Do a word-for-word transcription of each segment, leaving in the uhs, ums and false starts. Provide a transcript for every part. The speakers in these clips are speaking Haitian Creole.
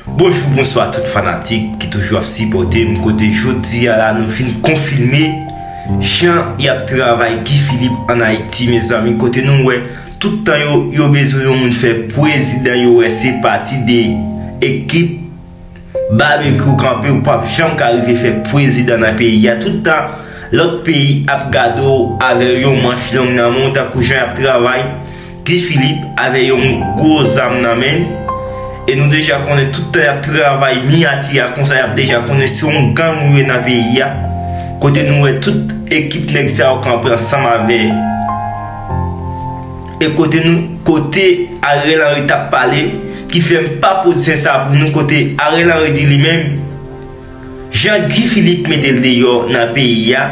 Bonjou, bonswa tout fanatik ki toujou ap sipòte m. Kote jodi a la, nou fin konfime jan y ap travay Guy Philippe ann Ayiti, mezanmi. Kote nou wè, tout tan yo, yo bezwen yon moun fè prezidan, yo wè se pati de ekip Babekyou kanpe, ou p ap janm ka rive fè prezidan nan peyi a. Tout tan, lòt peyi ap gade w avè yon manch long nan men w, tankou jan y ap travay Guy Philippe avè yon gwo zam nan men l. E nou deja konnen tout tan y ap travay miyati a konsa, y ap deja konnen se yon gang yo ye nan peyi a. Kote nou wè tout ekip nèg sa yo kanpe ansanm avè, e kote nou, kote Ariel Henry t ap pale, ki fè m pa pote sa pou nou, kote Ariel Henry di li menm, jan Guy Philippe mete l deyò nan peyi a,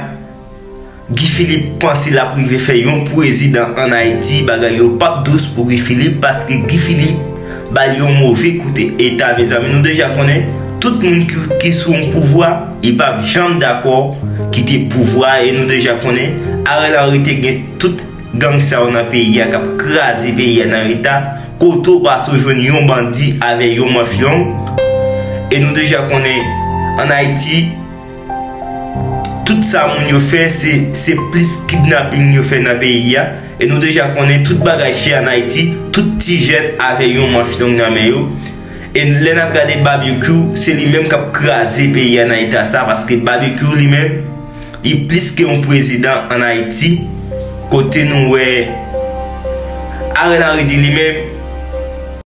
Guy Philippe panse l ap rive fè yon prezidan ann Ayiti, bagay yo p ap dous pou Guy Philippe, paske Guy Philippe ba l yon move kout eta, mezanmi. Nou deja konnen, tout moun ki, ki sou yon pouvwa, li p ap janm dakò kite pouvwa a, e nou deja konnen, Ariel Henry te gen tout gang sa yo nan peyi a k ap kraze peyi a nan eta, kote w pase w jwenn yon bandi avè yon manch long. E nou deja konnen, ann Ayiti, tout sa moun yo fè, se, se plis kidnaping yo fè nan peyi a. E nou deja konnen tout bagay chè ann Ayiti, tout ti jèn avè yon manch long nan men yo. E lè n ap gade Babekyou, se li menm k ap kraze peyi a nan eta sa, paske Babekyou li menm, li plis ke yon prezidan ann Ayiti, kote nou wè Ariel Henry di li menm,